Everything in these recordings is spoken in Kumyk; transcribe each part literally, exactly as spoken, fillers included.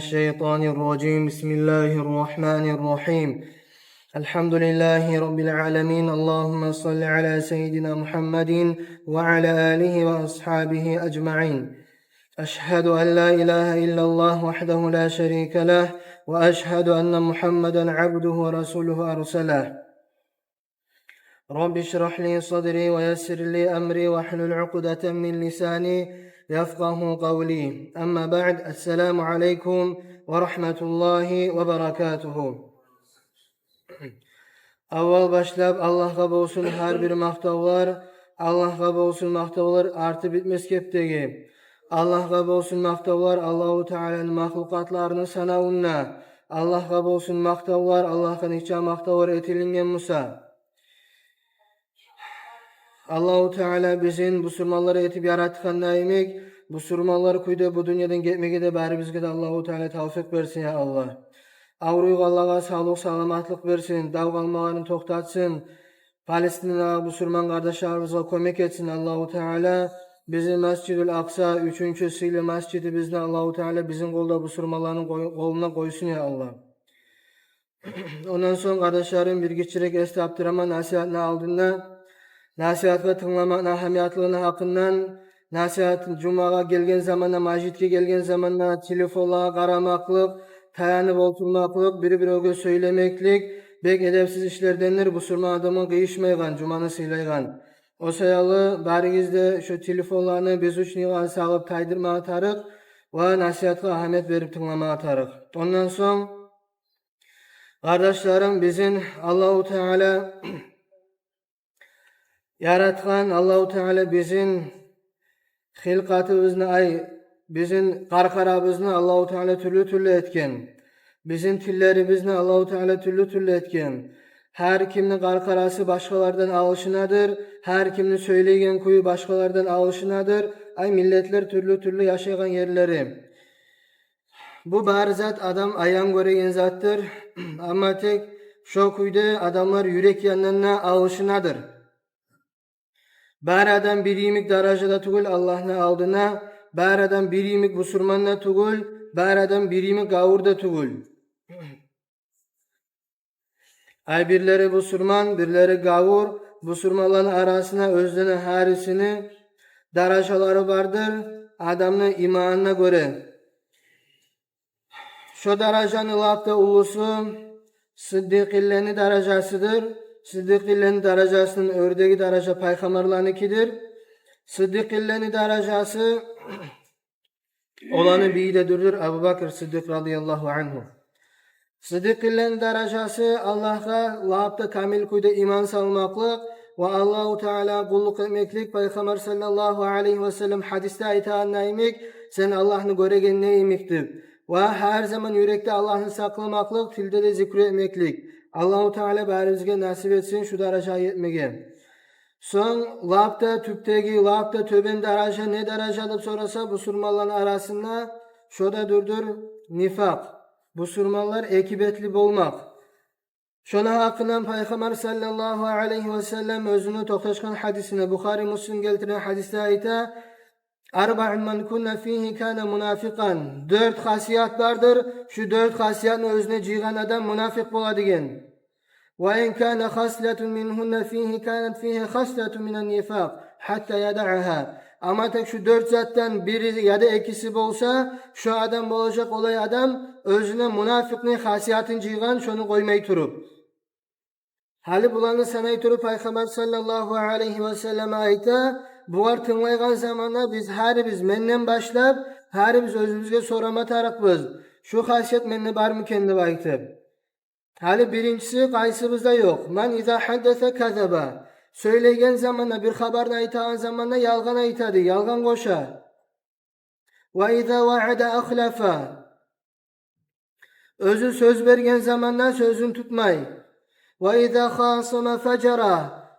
الشيطان الرجيم. بسم الله الرحمن الرحيم. الحمد لله رب العالمين. اللهم صل على سيدنا محمد وعلى آله وأصحابه أجمعين. أشهد أن لا إله إلا الله وحده لا شريك له، وأشهد أن محمدا عبده ورسوله أرسله. رب اشرح لي صدري ويسر لي أمري واحلل عقدة من لساني يفقه قولي. أما بعد، السلام عليكم ورحمة الله وبركاته. Аввал башлап Аллагьгъа болсун гьар бир макътавлар, Аллагьгъа болсун макътавлар арты битмес кепдеги. Аллагьгъа болсун макътавлар Аллагьу Тааланы махлукъатларыны санавунда. Аллагьгъа болсун макътавлар, Аллагьгъа нече макътавлар этилинген буса. Аллагьу Таала бизин бусурманлар этип яратгъанда йимик, бусурманлар кюйде бу дюньядан гетмеге де барыбызгъа да Аллагьу Таала тавфикъ берсин, я Аллагь. Авруйгъанлагъа савлукъ-саламатлыкъ берсин, дав къалмагъанын токътатсын. Палестинадагъы бусурман къардашларыбызгъа кёмек этсин Аллагьу Таала. Бизин Масжидул Акъса, уьчюнчю сыйлы масжидибизни Аллагьу Таала бизин къолда, бусурманланы къой-, къолуна къойсун, я Аллагь. Ондан сонг, къардашларым, бир гиччирек эс тапдыраман насигьатны алдында. Насигьатгъа тынгламакъны агьамиятлыгъыны гьакъындан, насигьат, жумагъа гелген заманда, межитге гелген заманда телефонлагъа къарамакълыкъ, таянып олтурмакълыкъ, бир-биревге сёйлемеклик бек эдепсиз ишлердендир, бусурман адамгъа къыйышмайгъан, жуманы сыйлайгъан. О саялы барыгъыз да шо телефонланы беззвучныйгъа салып тайдырмагъа тарыкъ ва насигьатгъа агьамият берип тынгламагъа тарыкъ. Ондан сонг, къардашларым, бизин Аллагьу Таала яратгъан, Аллагьу Таала бизин хилкъатыбызны, ай, бизин къаркъарабызны Аллагьу Таала тюрлю-тюрлю этген. Бизин тиллерибизни Аллагьу Таала тюрлю-тюрлю этген. Гьар кимни къаркъарасы башгъалардан алышынадыр, гьар кимни сёйлейген кюю башгъалардан алышынадыр. Ай, миллетлер тюрлю-тюрлю, яшайгъан ерлери. Бу бары зат адам аян гёреген затдыр. Амма тек шо кюйде адамлар юрек янындан да алышынадыр. Бары адам бир йимик даражада тюгюл Аллагьны алдына, бары адам бир йимик бусурман да тюгюл, бары адам бир йимик гавур да тюгюл. Ай, бирлери бусурман, бирлери гавур. Бусурманланы арасына оьзлени гьарисини даражалары бардыр, адамны иманына гёре. Шо даражаны лап да уллусу сыддикъинлени даражасыдыр. Сыддикъинлени даражасындан оьрдеги даража пайхаммарланыкидир. Сыддикъинлени даражасы, оланы бийи де дюрдюр Абу Бакр Сыддикъ радияллагьу ангьу. Сыддикъинлени даражасы Аллагьгъа лап да камил кюйде иман салмакълыкъ ва Аллагьу Таалагъа къуллукъ этмеклик. Пайхаммар саллаллагьу алайгьи васаллам гьадисде айтагъанда йимик, сен Аллагьны гёрегенде йимик деп. Ва гьар заман юрекде Аллагьны сакъламакълыкъ, тилде де зикру этмеклик. Аллагьу Таала барыбызгъа насип этсин шу даражагъа етмеге. Сонг лап да тюпдеги, лап да тёбен даража не даража деп сораса, бусурманланы арасында шо да дюрдюр нифакъ. Бусурманлар эки бетли болмакъ. Шону гьакъындан Пайхаммар саллаллагьу алайгьи васаллам оьзюню токъташгъан гьадисинде, Бухари, Муслим гелтирген гьадисде айта: «Арбаун ман кунна фигьи кана мунафикъан». Дёрт хасият бардыр, шу дёрт хасиятны оьзюне жыйгъан адам мунафикъ бола деген. «Ва ин кана хаслатун мингьунна фигьи, канат фигьи хаслатун минан нифакъ, хьатта ядагьагьа». Амма тек шу дёрт затдан бири яда экиси болса, шу адам болажакъ олай адам, оьзюне мунафикъны хасиятын жыйгъан, шону къоймай туруп. Гьали буланы санай туруп, Пайхаммар саллаллагьу алайгьи васаллам айта: бугъар тынглайгъан заманда биз гьарибиз, менден башлап, гьарибиз оьзюбюзге сорама тарыкъбыз, шу хасият менде бармы экен деп айтып. Гьали биринчиси къайсыбызда ёкъ? «Ман иза хьаддаса казаба». Сёйлейген заманда, бир хабарны айтагъан заманда ялгъан айтады, ялгъан къоша. «Ва иза ваъада ахлафа». Оьзю сёз берген заманда сёзюн тутмай. «Ва иза хасама фажара».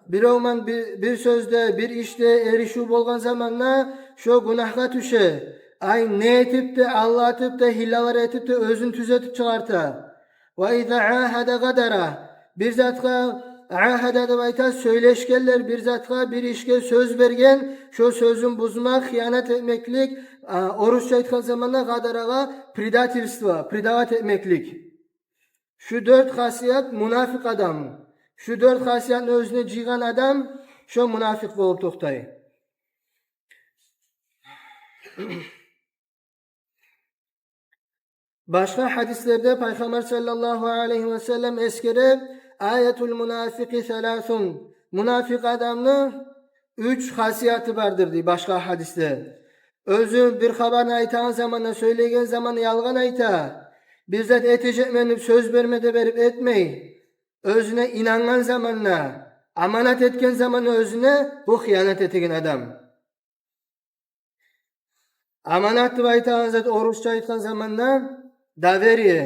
Биревмен би-, бир сёзде, бир ишде эришив болгъан заманда шо гюнагьгъа тюше. Ай, не этип де, алдатып да, гьиллалар этип де оьзюн тюзетип чыгъарта. «Ва иза агьада гъадара». Бир затгъа Агьада деп айта, сёйлешгенлер бир затгъа, бир ишге сёз берген, шо сёзюн бузмакъ, хыянат этмеклик, а, орусча айтгъан заманда гъадарагъа предательство, предавать этмеклик. Шу дёрт хасият мунафикъ адам. Шу дёрт хасиятны оьзюне жыйгъан адам, шо мунафикъ болуп токътай. Башгъа гьадислерде Пайхаммар саллаллагьу алайгьи васаллам эсгере: «Аятул мунафикъи саласун». Мунафикъ адамны уьч хасияты бардыр, дей башгъа гьадисде. Оьзю бир хабарны айтагъан заманда, сёйлейген заманда ялгъан айта. Бир зат этежекмен деп сёз берме де берип этмей. Оьзюне инангъан заманда, аманат этген заманда оьзюне, бу хыянат этеген адам. Аманат деп айтагъан зат, орусча айтгъан заманда, доверие.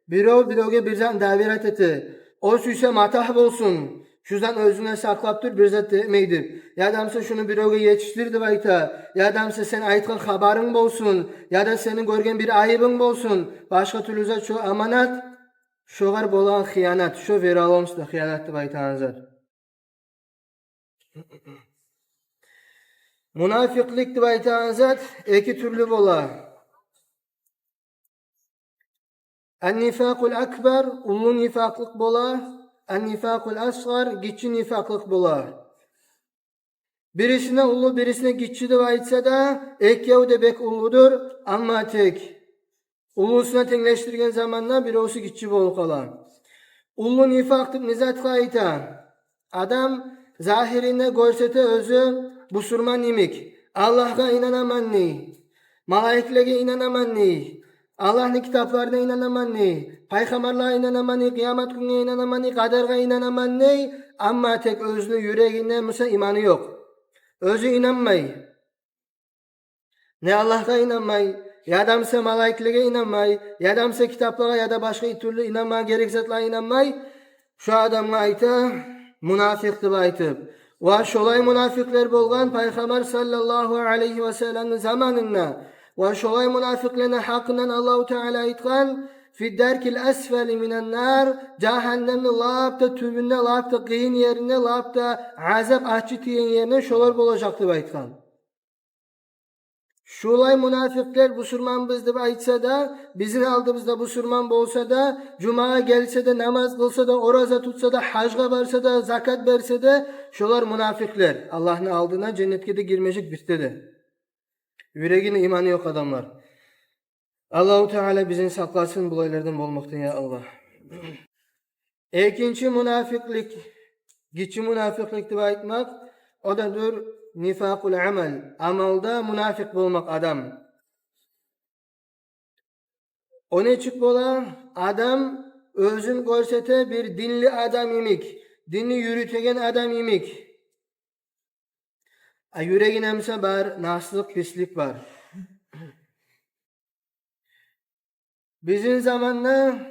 Биров бировге бир затны доверять эте. О сюйсе матагь болсун, шу затны оьзюнде сакълап тур, бир зат этмей деп. Ядамса шуну бировге етишдир деп айта. Ядамса сен айтгъан хабарынг болсун, яда сени гёрген бир айыбынг болсун. Башгъа тюрлю зат, шо аманат, шогъар болагъан хыянат, шо вероломство, хыянат деп айтагъан зат. Мунафикълик деп айтагъан зат эки тюрлю бола. Ан-нифакъул акбар, уллу нифакълыкъ бола, ан-нифакъул асгъар, гиччи нифакълыкъ бола. Бирисине уллу, бирисине гиччи деп айтса да, экеви де бек уллудур, амма тек уллусуна тенглешдирген заманда биревсю гиччи болуп къала. Уллу нифакъ деп не затгъа айта? Адам загьиринде гёрсете оьзю бусурман йимик, Аллагьгъа инанаман дей, малайиклеге инанаман дей, Аллагьны китапларына инанаман дей, пайхаммарлагъа инанаман дей, къыямат гюнге инанаман дей, къадаргъа инанаман дей, амма тек оьзюню юрегинде буса иманы ёкъ. Оьзю инанмай. Не Аллагьгъа инанмай, ядамса малайиклеге инанмай, ядамса китаплагъа, яда башгъа тюрлю инанмагъа герек затлагъа инанмай. Шо адамгъа айта мунафикъ деп айтып. Ва шолай мунафикълер болгъан Пайхаммар саллаллагьу алайгьи васалламны заманында. Ва шолай мунафикълени гьакъындан Аллагьу Таала айтгъан: «Фи даркил асфали минан нар», жагьаннемни лап да тюбюнде, лап да къыйын еринде, лап да азап ачы тиеген еринде шолар болажакъ деп айтгъан. Шулай мунафикълер бусурманбыз деп айтса да, бизин алдыбызда бусурман болса да, жумагъа гелсе де, намаз къылса да, ораза тутса да, гьажгъа барса да, закат берсе де, шолар мунафикълер. Аллагьны алдына женнетге де гирмежек бирде де. Юрегинде иманы ёкъ адамлар. Аллагьу Таала бизин сакъласын булайлардан болмакъдан, я Аллагь. Экинчи мунафикълик, гиччи мунафикълик деп айтмакъ, о да дюр нифакъул амал, амалда мунафикъ болмакъ адам. О нечик бола? Адам оьзюн гёрсете бир динли адам йимик, динни юрютеген адам йимик. А юрегинде буса бар наслыкъ, пислик бар. Бизин заманда,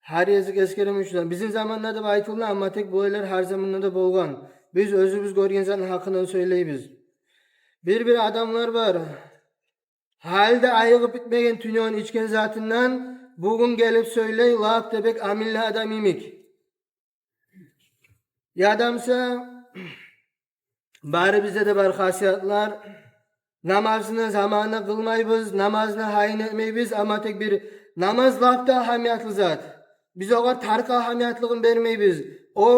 гьар гезик эсгеремиз шуну, бизин заманда деп айтылды, амма тек булайлар гьар заманда да болгъан. Биз оьзюбюз гёрген затны гьакъындан сёйлейбиз. Бир-бир адамлар бар, гьали де айыгъып битмеген тюнегюн ичген затындан, бугюн гелип сёйлей лап да бек аминли адам йимик. Ядамса, барыбызда да бар хасиятлар. Намазны заманында къылмайбыз, намазны гьайын этмейбиз, амма тек бир намаз лап да агьамиятлы зат. Биз огъар тарыкъ агьамиятлыгъын бермейбиз. О,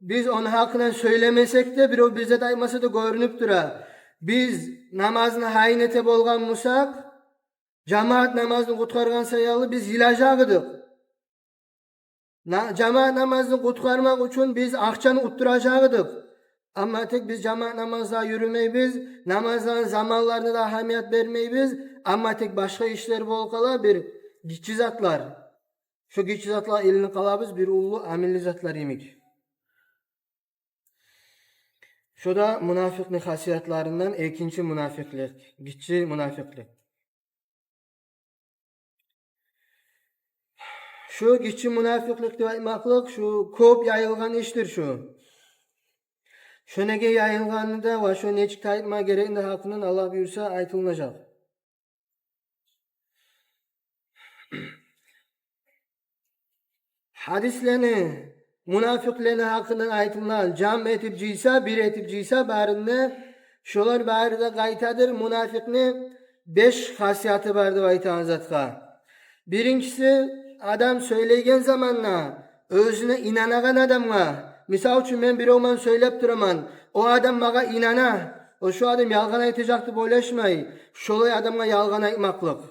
биз ону гьакъындан сёйлемесек де, биров бир зат айтмаса да, гёрюнюп тура. Биз намазны гьайын эте болгъан бусакъ, жамаат намазны къутгъаргъан саялы биз йылажакъ эдик. На-, жамаат намазны къутгъармакъ учун биз акъчаны утдуражакъ эдик. Амма тек биз жамаат намазлагъа юрюмейбиз, намазланы заманларына да агьамият бермейбиз, амма тек башгъа ишлер болуп къала, бир гиччи затлар. Шо гиччи затлагъа илинип къалабыз, бир уллу аминли затлар йимик. Шо да мунафикъны хасиятларындан экинчи мунафикълик, гиччи мунафикълик. Шу гиччи мунафикълик деп айтмакълыкъ, шу кёп яйылгъан ишдир шу. Шу неге яйылгъаны да ва шу нечик тайма герегини де гьакъындан, Аллагь буюрса, айтылынажакъ. Гьадислени мунафикълени гьакъындан айтылгъан, жам этип жыйса, бир этип жыйса барын да, шолар бары да къайтадыр мунафикъны беш хасияты бар деп айтагъан затгъа. Биринчиси, адам сёйлейген заманда оьзюне инанагъан адамгъа, мисал учун, мен биревмен сёйлеп тураман, о адам магъа инана, о шо адам ялгъан айтажакъ деп ойлашмай, шолай адамгъа ялгъан айтмакълыкъ.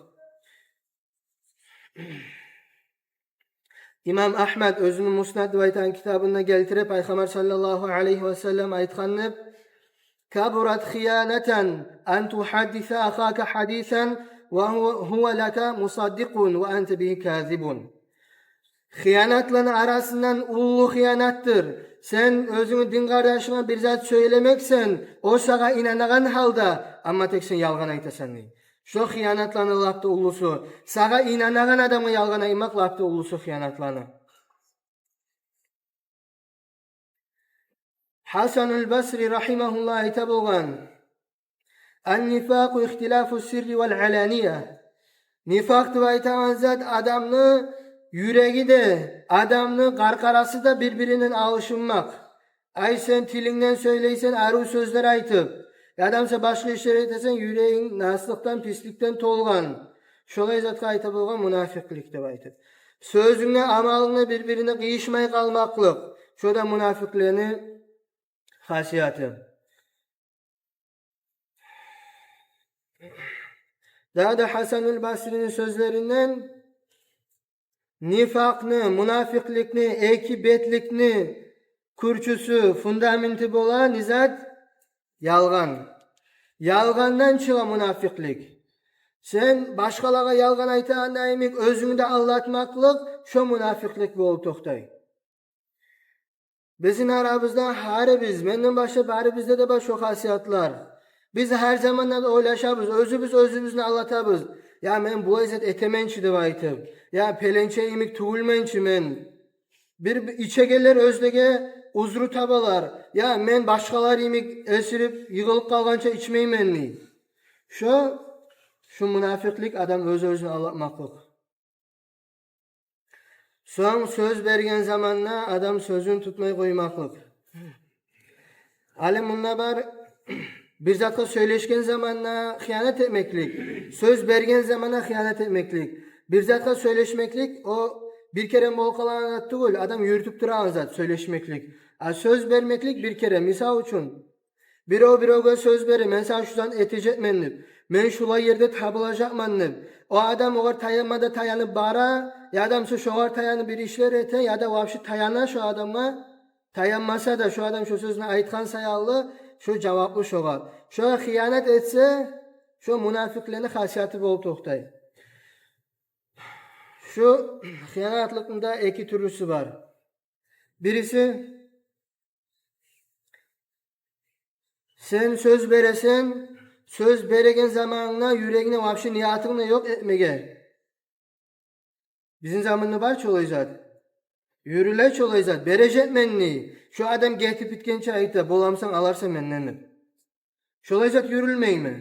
Имам Агьмад оьзюню Муснад деп айтагъан китабында гелтирип, Пайхаммар саллаллагьу алайгьи ва саллам айтгъан деп: «Кабурат хиянатан ан тухаддиса ахака хадисан ва гьува, гьува лака мусаддикъун ва анта бигьи казибун». Хыянатланы арасындан уллу хыянатдыр сен оьзюнгню дин къардашынга бир зат сёйлемексен, о сагъа инанагъан гьалда, амма тек сен ялгъан айтасан, дей. Шо хыянатланы лап да уллусу. Сагъа инанагъан адамгъа ялгъан айтмакъ лап да уллусу хыянатланы. Гьасанул Басри рагьимагьуллагь айта болгъан: «Ан-нифакъу ихтилафу сирри вал алания». Нифакъ деп айтагъан зат адамны юреги де, адамны къаркъарасы да бир-биринден алышынмакъ. Ай, сен тилингден сёйлейсен арив сёзлер айтып, яда буса башгъа ишлер этесен, юрегинг наслыкъдан, писликден толгъан. Шолай затгъа айта болгъан мунафикълик деп айтып. Сёзюнг де, амалынг да бир-бирине къыйышмай къалмакълыкъ. Шо да мунафикълени хасияты. Дагъы да Гьасанул Басрини сёзлеринден: нифакъны, мунафикъликни, эки бетликни кюрчюсю, фундаменти бола не зат? Ялгъан. Ялгъандан чыгъа мунафикълик. Сен башгъалагъа ялгъан айтагъанда йимик, оьзюнгню де алдатмакълыкъ, шо мунафикълик болуп токътай. Бизин арабызда гьарибиз, менден башлап, барыбызда да бар шо хасиятлар. Биз гьар заманда да ойлашабыз, оьзюбюз оьзюбюзню алдатабыз. Я, мен булай зат этемен чи деп айтып. Я, пеленче йимик тюгюлмен чи мен. Бир ичегенлер оьзлеге узру табалар. Я, мен башгъалар йимик эсирип, йыгъылып къалгъанча ичмеймен, дей. Шо, шо мунафикълик, адам оьз-оьзюн алдатмакълыкъ. Сонг сёз берген заманда адам сёзюн тутмай къоймакълыкъ. Гьали мунда бар, бир затгъа сёйлешген заманда хыянат этмеклик, сёз берген заманда хыянат этмеклик. Бир затгъа сёйлешмеклик, о бир керен болуп къалагъан зат тюгюл, адам юрютюп турагъан зат сёйлешмеклик. А сёз бермеклик бир керен, мисал учун, бирев биревге сёз бере, мен сагъа шу затны этежекмен деп, мен шулай ерде табулажакъман деп. О адам огъар таянма да таянып бара, яда буса шогъар таянып бир ишлер эте, яда вообще таяна шо адамгъа, таянмаса да, шо адам шо сёзню айтгъан саялы, шо жаваплы шогъар. Шо хыянат этсе, шо мунафикълени хасияты болуп токътай. Шо хыянатлыкъны да эки тюрлюсю бар. Бириси, сен сёз бересен, сёз береген заманында юрегингде вообще ниятынг да ёкъ этмеге. Бизин заманда бар чы олай зат. Юрюле чы олай зат. Бережекмен дей. Шо адам гетип битгенче айта, боламысан, аларсан менден деп. Шолай зат юрюлмейми?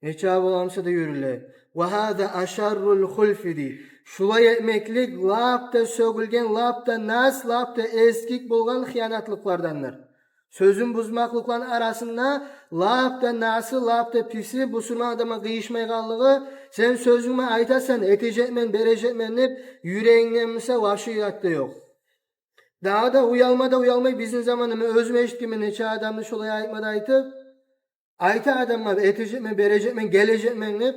Нече боламыса да юрюле. Ва гьаза ашаррул хулфи дей. Шулай этмеклик лап да сёгюлген, лап да нас, лап да эсгик болгъан хыянатлыкълардандыр. Сёзюн бузмакълыкъланы арасында лап да насы, лап да писи, бусурман адамгъа къыйышмайгъанлыгъы, сен сёзюнг булан айтасан, этежекмен, бережекмен деп, юрегингден буса вообще ят да ёкъ. Дагъы да уялма да уялмай, бизин заманда мен оьзюм эшитгенмен нече адамны шолай айтма да айтып, айта адамгъа, этежекмен, бережекмен, гележекмен деп.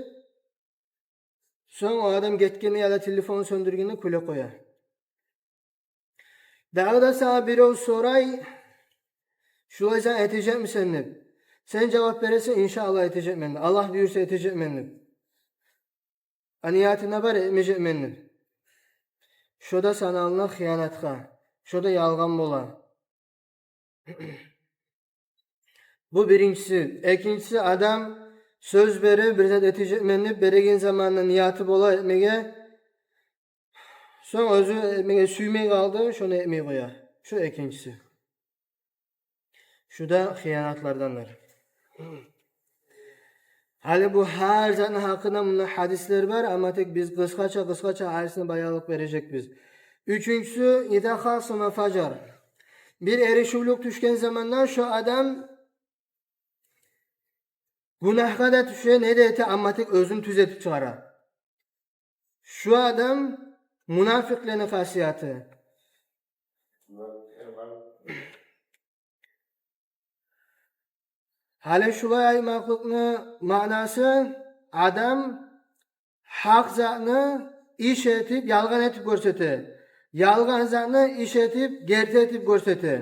Сонг о адам гетгенде яда телефонун сёндюргенде кюле къоя. Дагъы да сагъа бирев сорай, шулай зат этежекмисен деп. Сен жавап бересен, иншааллагь этежекмен деп. Аллагь буюрса этежекмен деп. А ниятынгда бар, этмежекмен деп. Шо да санала хыянатгъа. Шо да ялгъан бола. Бу биринчиси. Экинчиси, адам сёз бере, бир зат этежекмен деп, береген заманда нияты бола этмеге. Сонг оьзю этмеге сюймей къалды, шону этмей къоя. Шу экинчиси. Шу да хыянатлардандыр. Гьали бу гьар затны гьакъында мунда гьадислер бар, амма тек биз къысгъача, къысгъача гьарисине баянлыкъ бережекбиз. Уьчюнчюсю, иза хасама фажар. Бир эришивлюк тюшген заманда шо адам гюнагьгъа да тюше, не де эте, амма тек оьзюн тюзетип чыгъара. Шо адам мунафикълени хасияты. Гьали шулай айтмакълыкъны маънасы: адам гьакъ затны иш этип, ялгъан этип гёрсете. Ялгъан затны иш этип, герти этип гёрсете.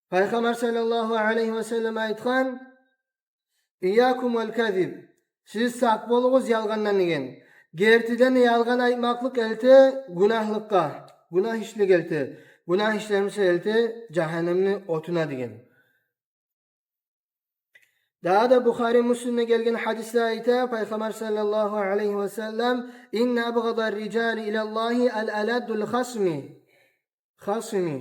Пайхаммар саллаллагьу алайгьи ва саллам айтгъан: «Ийякум вал казиб». Сиз сакъ болугъуз ялгъандан деген. Гертиден ялгъан айтмакълыкъ элте гюнагьлыкъгъа, гюнагь ишлеге элте. Гюнагь ишлер буса элте жагьаннемни отуна деген. Дагъы да Бухари, Муслимде гелген гьадисде айта Пайхаммар саллаллагьу алайгьи ва саллам: «Инна абгъадар рижали илаллагьи ал аладдул хасми». Хасми.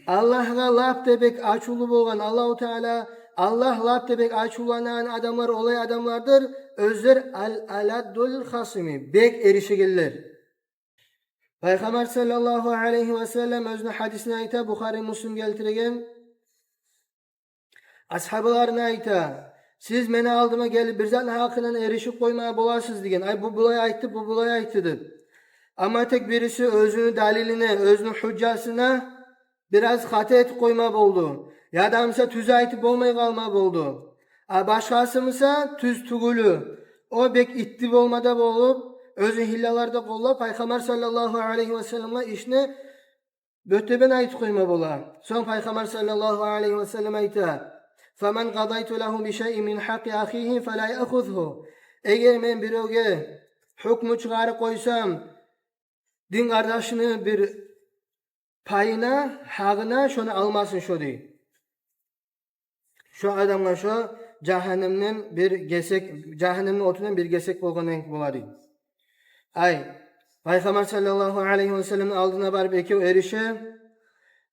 Аллагьгъа лап да бек ачувлу болгъан, Аллагьу Таала, Аллагь лап да бек ачувланагъан адамлар олай адамлардыр, оьзлер ал аладдул хасми, бек эришегенлер. Пайхаммар саллаллагьу алайгьи ва саллам оьзюню гьадисинде айта, Бухари, Муслим гелтирген, асгьабаларына айта: «Сиз мени алдыма гелип, бир затны гьакъындан эришип къойма боласыз», – деген. Ай, бу булай айтды, бу булай айтды деп. Амма тек бириси оьзюню далилине, оьзюню гьужжасына бираз хата этип къойма болду. Яда буса тюз айтып болмай къалма болду. А башгъасы буса тюз тюгюлю. О бек итти болмада болуп, оьзю гьиллаларда къоллап, Пайхаммар саллаллагьу алайгьи ва салламгъа ишни бётебен айтып къойма бола. Сонг Пайхаммар саллаллагьу алайгьи ва саллам айта: «Фаман къадайту лагьу би шайин мин гьакъкъи ахигьи фала яъхузгьу». Эгер мен биревге гьукму чыгъарып къойсам, дин къардашыны бир пайына, гьакъына, шону алмасын шо, дей. Шо адамгъа шо жагьаннемден бир гесек, жагьаннемни отундан бир гесек болгъан йимик бола, дей. Ай, Пайхаммар саллаллагьу алайгьи ва салламны алдына барып экев эрише,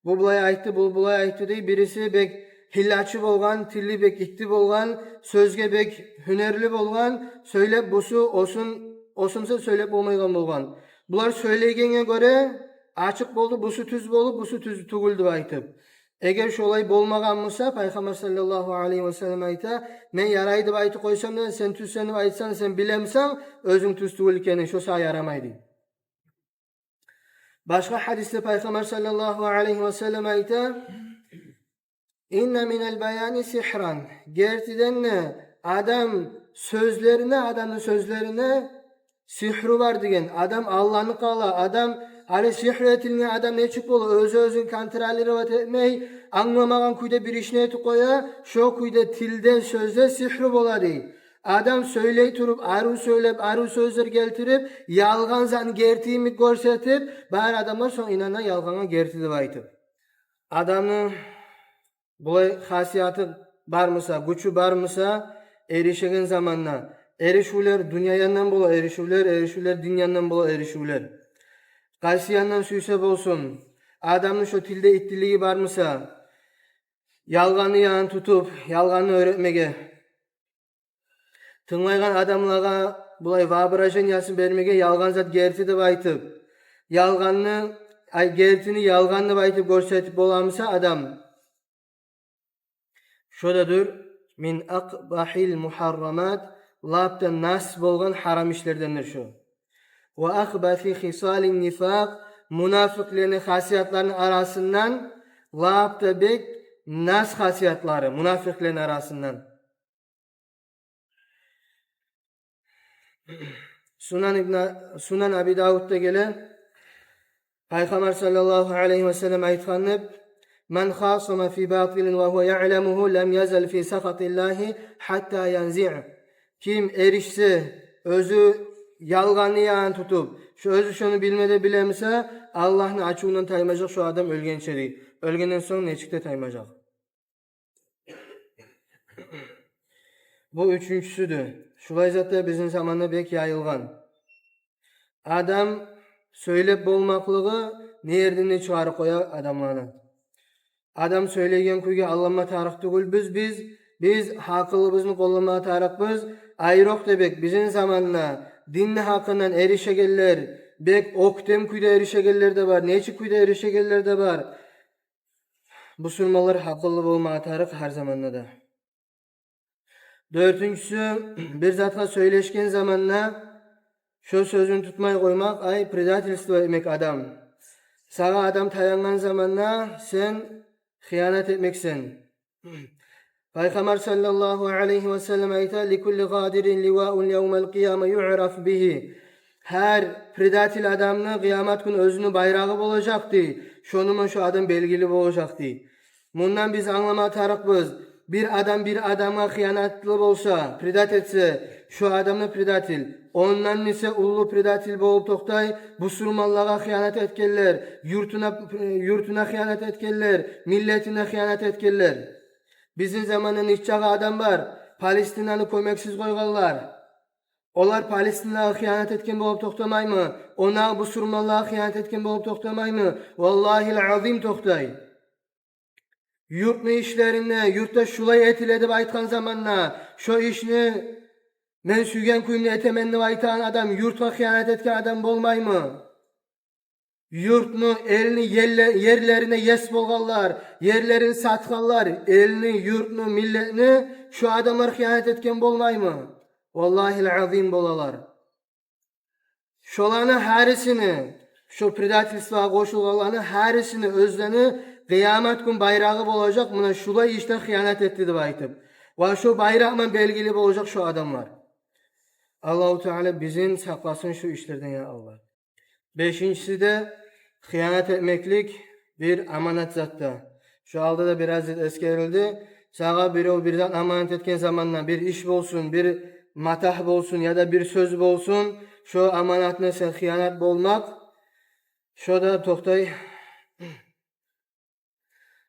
бу булай айтды, бу булай айтды, дей. Бириси бек гьиллачы болгъан, тили бек итти болгъан, сёзге бек гьюнерли болгъан, сёйлеп бусу, осун, осунса сёйлеп болмайгъан болгъан. Булар сёйлейгенге гёре ачыкъ болду, бусу тюз болуп, бусу тюз тюгюл деп айтып. Эгер шолай болмагъан буса, Пайхаммар саллаллагьу алайгьи ва саллам айта: «Мен ярай деп айтып къойсам да, сен тюзсен деп айтсанг, сен билемисен оьзюнг тюз тюгюл экенин, шо сагъа ярамай», – дей. Башгъа гьадисде Пайхаммар саллаллагьу алайгьи ва саллам айта: «Инна минал баяни сигьран». Гертиден де, адам сёзлерине, адамны сёзлерине сигьру бар деген. Адам алданып къала, адам, гьали сигьру этилген адам нечик бола? Оьзю оьзюн контролировать этмей, англамагъан кюйде бир ишни этип къоя, шо кюйде тилде, сёзде сигьру бола, дей. Адам сёйлей туруп, арив сёйлеп, арив сёзлер гелтирип, ялгъан затны герти йимик гёрсетип, бары адамлар сонг инана ялгъангъа герти деп айтып. Адамны булай хасияты бармыса, гючю бармыса, эришеген заманда, эришивлер дюнья яндан бола эришивлер, эришивлер дин яндан бола эришивлер. Къайсы яндан сюйсе болсун, адамны шо тилде иттилиги бармыса, ялгъанны янын тутуп, ялгъанны уьйретмеге, тынглайгъан адамлагъа булай воображениясын бермеге, ялгъан зат герти деп айтып, ялгъанны, ай, гертини ялгъан деп айтып гёрсетип боламыса адам, шо да дюр мин акъбагьил мугьаррамат, лап да нас болгъан гьарам ишлердендир шо. Ва акъбаси хисалин нифакъ, мунафикълени хасиятларыны арасындан лап да бек нас хасиятлары мунафикълени арасындан. Сунан ибн, Сунан Аби Давудда геле, Пайхаммар саллаллагьу алайгьи ва саллам айтгъан деп: «Ман хасама фи батилин ва гьува яъламугьу лам язал фи сахатиллагьи гьатта янзиъ». Ким эришсе, оьзю ялгъанны янын тутуп, шо оьзю шону билмеде билемиса, Аллагьны ачувундан таймажакъ шо адам оьлгенче, дей. Оьлгенден сонг нечик де таймажакъ. Бу уьчюнчюсюдю. Шулай зат да бизин заманда бек яйылгъан. Адам сёйлеп болмакълыгъы не ерден де чыгъарып къоя адамланы. Адам сёйлейген кюйге алданма тарыкъ тюгюлбюз биз. Биз гьакъылыбызны къолланма тарыкъбыз. Айрокъда бек бизин заманда динни гьакъындан эришегенлер, бек оьктем кюйде эришегенлер де бар, нечик кюйде эришегенлер де бар. Бусурманлар гьакъыллы болмагъа тарыкъ гьар заманда да. Дёртюнчюсю, бир затгъа сёйлешген заманда шо сёзюн тутмай къоймакъ, ай, предательство этмек адам. Сагъа адам таянгъан заманда сен хыянат этмексен. Пайхаммар саллаллагьу алайгьи ва саллам айта: «Ликулли гъадирин ливаун явмал къияма юъраф бигьи». Гьар предатель адамны къыямат гюн оьзюню байрагъы болажакъ дей. Шону ман шо адам белгили болажакъ дей. Мундан биз англама тарыкъбыз: бир адам бир адамгъа хыянатлы болса, предать этсе, шо адам да предатель. Ондан эсе уллу предатель болуп токътай бусурманлагъа хыянат этгенлер, юртуна, юртуна хыянат этгенлер, миллетине хыянат этгенлер. Бизин заманда нечакъы адам бар, Палестинаны кёмексиз къойгъанлар. Олар Палестинагъа хыянат этген болуп токътамаймы? Онагъы бусурманлагъа хыянат этген болуп токътамаймы? Валлагьил азим, токътай. Юртну ишлеринде, юртда шулай этиле деп айтгъан заманда, шо ишни мен сюйген кюйюмде этемен деп айтагъан адам юртгъа хыянат этген адам болмаймы? Юртну, элни ерле-, ерлерине ес болгъанлар, ерлерин сатгъанлар, элни, юртну, миллетни шо адамлар хыянат этген болмаймы? Валлагьил азим, болалар. Шоланы гьарисини, шо предательствогъа къошулгъанланы гьарисини оьзлени къыямат гюн байрагъы болажакъ, муна шулай ишде хыянат этди деп айтып. Ва шо байракъ ман белгили болажакъ шо адамлар. Аллагьу Таала бизин сакъласын шо ишлерден, я Аллагь. Бешинчиси де, хыянат этмеклик бир аманат затда. Шо алда да бираз эсгерилди. Сагъа бирев бир зат аманат этген заманда, бир иш болсун, бир матагь болсун яда бир сёз болсун, шо аманатны сен хыянат болмакъ, шо да, токътай,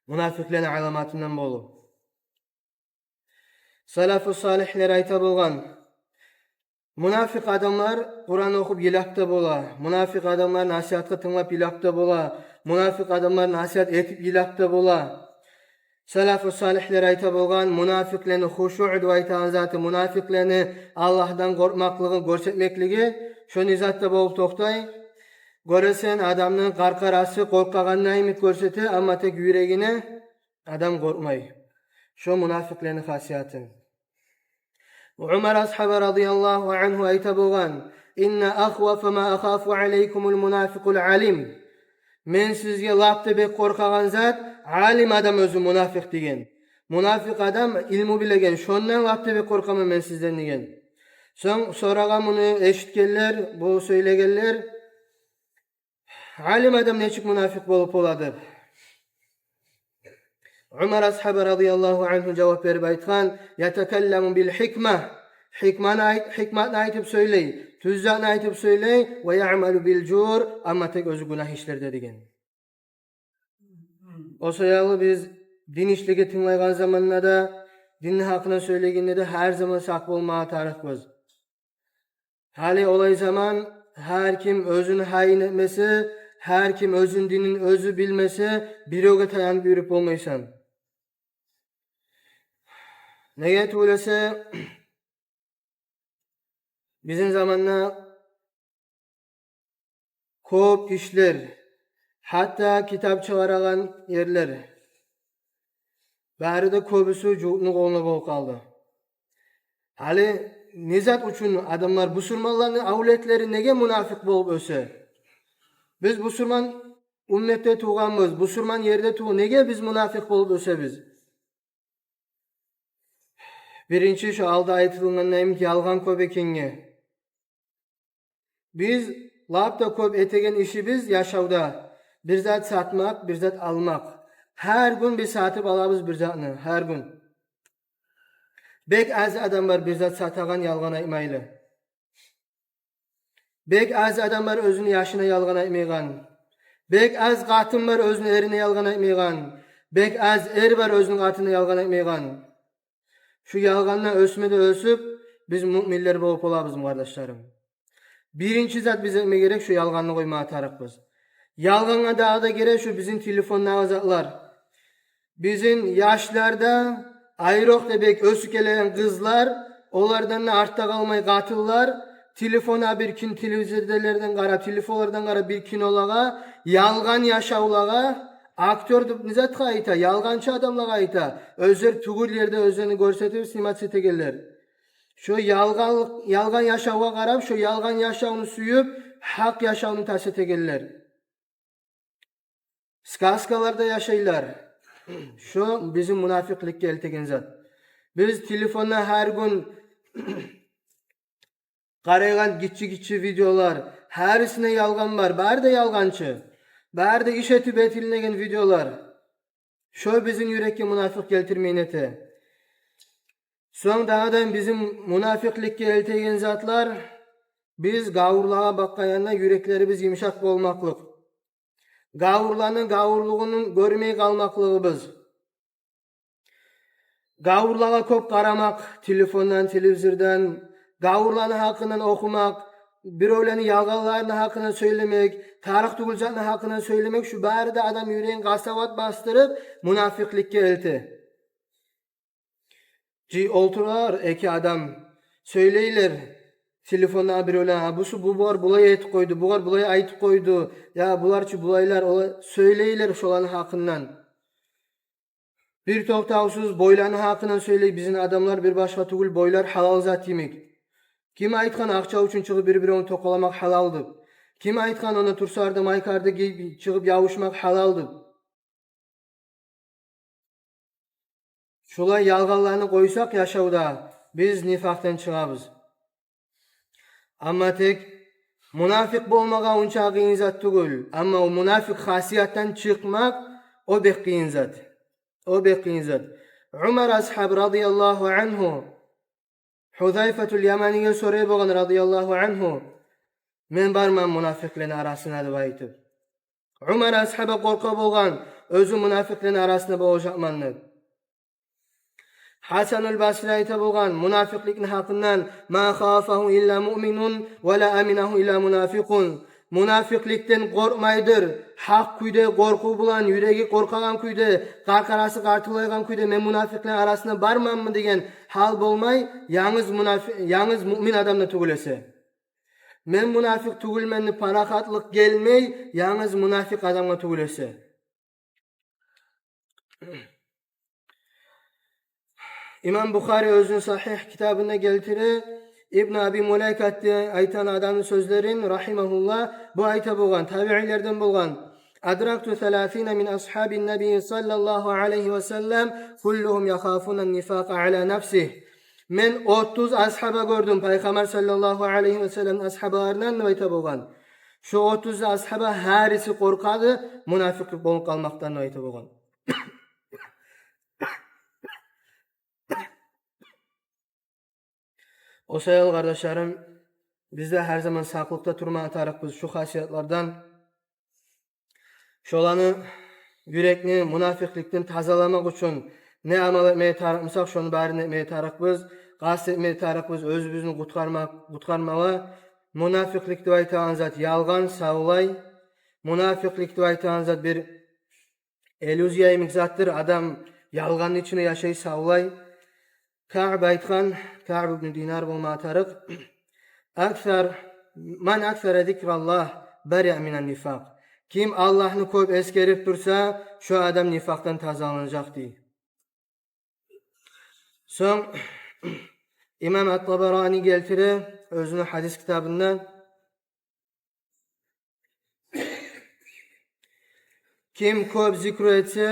мунафикълени аламатындан болуп. Салафу салигьлер айта болгъан: мунафикъ адамлар Къуран охуп йылап да бола, мунафикъ адамлар насигьатгъа тынглап йылап да бола, мунафикъ адамлар насигьат этип йылап да бола. Салафу салигьлер айта болгъан: мунафикълени хушуъ деп айтагъан заты, мунафикълени Аллагьдан къоркъмакълыгъын гёрсетмеклиги, шо не затда болуп токътай? Гёресен, адамны къаркъарасы къоркъагъанны йимик гёрсете, амма тек юрегине адам къоркъмай. Шо мунафикълени хасияты. Умар асгьаба радияллагьу ангьу айта болгъан: «Инна ахвафа ма ахафу алайкумул мунафикъул алим». Мен сизге лап да бек къоркъагъан зат алим адам оьзю мунафикъ деген. Мунафикъ адам илму билеген, шондан лап да бек къоркъаман мен сизден деген. Сонг сорагъан муну эшитгенлер, бу сёйлегенлер: «Алим адам нечик мунафикъ болуп бола?» — деп. Умар асгьаба радияллагьу ангьу жавап берип айтгъан: «Ятакалламу бил гьикма». Гьикманы айт-, гьикматны айтып сёйлей, тюз затны айтып сёйлей, «ва яъмалу бил жур», амма тек оьзю гюнагь ишлерде деген. О саялы биз дин ишлеге тынглайгъан заманда да, динни гьакъына сёйлегенде де гьар заман сакъ болмагъа тарыкъбыз. Гьали олай заман, гьар ким оьзюн гьайын этмесе, гьар ким оьзюн динин оьзю билмесе, биревге таянып юрюп болмайсан. Неге тюгюл эсе, бизин заманда кёп ишлер, гьатта китап чыгъарагъан ерлер, бары да кёбюсю жугьутну къолунда болуп къалды. Гьали не зат учун адамлар, бусурманланы авлетлери неге мунафикъ болуп оьсе? Биз бусурман умметде тувгъанбыз, бусурман ерде тувгъан, неге биз мунафикъ болуп оьсебиз? Биринчи, шо алда айтылгъандай, ялгъан кёп экенге. Биз лап да кёп этеген ишибиз яшавда бир зат сатмакъ, бир зат алмакъ. Гьар гюн биз сатып алабыз бир затны, гьар гюн. Бек аз адам бар бир зат сатагъан ялгъан айтмайлы. Бек аз адам бар оьзюню яшына ялгъан айтмайгъан. Бек аз къатын бар оьзюню эрине ялгъан айтмайгъан. Бек аз эр бар оьзюню къатынына ялгъан айтмайгъан. Шу ялгъандан оьсме де оьсюп, биз муъминлер болуп болабызмы, къардашларым? Биринчи зат биз этме герек, шу ялгъанны къоймагъа тарыкъбыз. Ялгъангъа дагъы да гире шу бизин телефондагъы затлар. Бизин яшлар да, айрокъда бек оьсюп гелеген къызлар, олардан да артда къалмай къатынлар, Телефонда бир кин-, телевизордагъылардан къарап, телефонлардан къарап бир кинолагъа, ялгъан яшавлагъа, актёр деп не затгъа айта, ялгъанчы адамлагъа айта. Оьзлер тюгюл ерде оьзлерин гёрсетип, снимать этегенлер. Шо ялгъанлыкъ, ялгъан яшавгъа къарап, шо ялгъан яшавну сююп, гьакъ яшавну тас этегенлер. Сказкаларда яшайлар. Шо бизин мунафикъликге элтеген зат. Биз телефонда гьар гюн къарайгъан гиччи-гиччи видеолар, гьарисинде ялгъан бар, бары да ялгъанчы. Бары да иш этип этилинеген видеолар. Шо бизин юрекге мунафикъ гелтирмейин эте. Сонг дагъы да бизин мунафикъликге элтеген затлар, биз гавурлагъа бакъгъан янда юреклерибиз йымышакъ болмакълыкъ. Гавурланы гавурлугъун гёрмей къалмакълыгъыбыз. Гавурлагъа кёп къарамакъ, телефондан, телевизордан, гавурланы гьакъындан охумакъ, биревлени ялгъанларыны гьакъындан сёйлемек, тарыкъ тюгюл затны гьакъындан сёйлемек, шу бары да адам юрегин къасават басдырып, мунафикъликге элте. Жи олтуралар эки адам, сёйлейлер телефонда биревлер: «А, бусу, бу, булар булай этип къойду, булар булай айтып къойду, я булар чы булайлар», олар сёйлейлер шоланы гьакъындан. Бир токътавсуз бойланы гьакъындан сёйлей бизин адамлар, бир башгъа тюгюл, бойлар гьалал зат йимик. Ким айтгъан акъча учун чыгъып бир-биревню токъаламакъ гьалал деп? Ким айтгъан онда трусар да, майкалар да гийип чыгъып ябушмакъ гьалал деп? Шулай ялгъанланы къойсакъ яшавда, биз нифакъдан чыгъабыз. Амма тек мунафикъ болмагъа онча къыйын зат тюгюл, амма о мунафикъ хасиятдан чыкъмакъ, о бек къыйын зат. О бек къыйын зат. Умар асгьаб радияллагьу ангьу Гьузайфатул Яманиге сорай болгъан радияллагьу ангьу: «Мен барманмы мунафикълени арасына?» — деп айтып. Умар асгьаба къоркъа болгъан, оьзю мунафикълени арасына болажакъман деп. Гьасанул Басри айта болгъан мунафикъликни гьакъындан: «Ма хафагьу илла муъминун, ва ла аминагьу илла мунафикъун». Мунафикъликден къоркъмайдыр гьакъ кюйде, къоркъув булан, юреги къоркъагъан кюйде, къаркъарасы къартыллайгъан кюйде, «Мен мунафикълени арасына барманмы?» деген гьал болмай, янгыз мунафи-, янгыз муъмин адам да тюгюл эсе. «Мен мунафикъ тюгюлмен» деп парахатлыкъ гелмей, янгыз мунафикъ адамгъа тюгюл эсе. Имам Бухари оьзюню Сагьигь китабында гелтире Ибн Аби Мулайка деп айтагъан адамны сёзлерин, рагьимагьуллагь, бу айта болгъан, табиилерден болгъан: «Адракту саласина мин асгьабин набий саллаллагьу алайгьи ва саллам, куллугьум яхафуна нифакъа ала нафсигь». Мен отуз асгьаба гёрдюм, Пайхаммар саллаллагьу алайгьи ва салламны асгьабаларындан деп айта болгъан. Шо отуз асгьаба гьариси къоркъады мунафикъ болуп къалмакъдан деп айта болгъан. О саялы, къардашларым, биз де гьар заман сакълыкъда турмагъа тарыкъбыз шу хасиятлардан. Шоланы, юрекни мунафикъликден тазаламакъ учун не амал этмеге тарыкъмысакъ, шону барын этмеге тарыкъбыз. Къаст этмеге тарыкъбыз оьзюбюзню къутгъарма-, къутгъармагъа. Мунафикълик деп айтагъан зат ялгъан, савлай. Мунафикълик деп айтагъан зат бир иллюзия йимик затдыр. Адам ялгъанны ичинде яшай, савлай. Каъб айтгъан, Каъб ибн Динар болмагъа тарыкъ: «Аксар, ман аксара зикраллагь бариа минан нифакъ». Ким Аллагьны кёп эсгерип турса, шо адам нифакъдан тазаланажакъ, дей. Сонг имам ат-Табарани гелтире оьзюню гьадис китабында: «Ким кёп зикру этсе,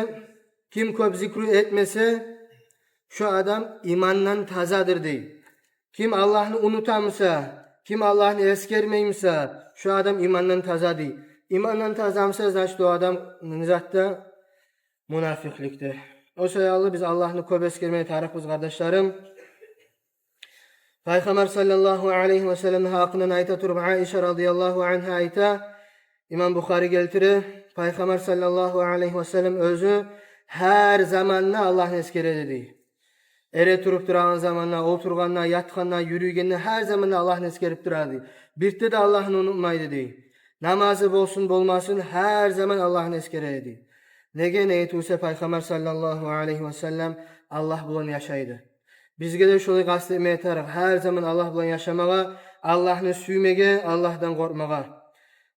ким кёп зикру этмесе, шо адам имандан тазадыр», — дей. Ким Аллагьны унутамыса, ким Аллагьны эсгермеймисе, шо адам имандан таза, дей. Имандан тазамыса, значит, о адам не затда? Мунафикъликде. О саялы биз Аллагьны кёп эсгермеге тарыкъбыз, къардашларым. Пайхаммар саллаллагьу алайгьи ва салламны гьакъындан айта туруп, Айша радияллагьу ангьа айта, имам Бухари гелтире, Пайхаммар саллаллагьу алайгьи ва саллам оьзю гьар заманда Аллагьны эсгере эди, дей. Эретуруп турагъан заманда, олтургъанда, ятгъанда, юрюйгенде гьар заманда Аллагьны эсгерип тура эди. Бирде де Аллагьны унутмай эди, дей. Намазы болсун, болмасын, гьар заман Аллагьны эсгере эди. Неге, неге тюгюл эсе Пайхаммар саллаллагьу алайгьи ва саллам Аллагь булан яшай эди. Бизге де шолай къаст этмеге тарыкъ, гьар заман Аллагь булан яшамагъа, Аллагьны сюймеге, Аллагьдан къоркъмагъа.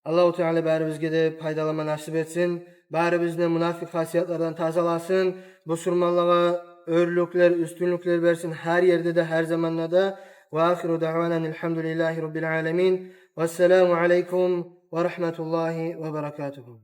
Аллагьу Таала барыбызгъа да пайдаланма насип этсин. Барыбызны мунафикъ хасиятлардан тазаласын. Бусурманлагъа оьрлюклер, уьстюнлюклер берсин гьар ерде де, гьар заманда да. Ва ахиру даъвана алхамдулиллагьи раббил аламин. Вассаламу алайкум ва рагьматуллагьи ва баракатугьу.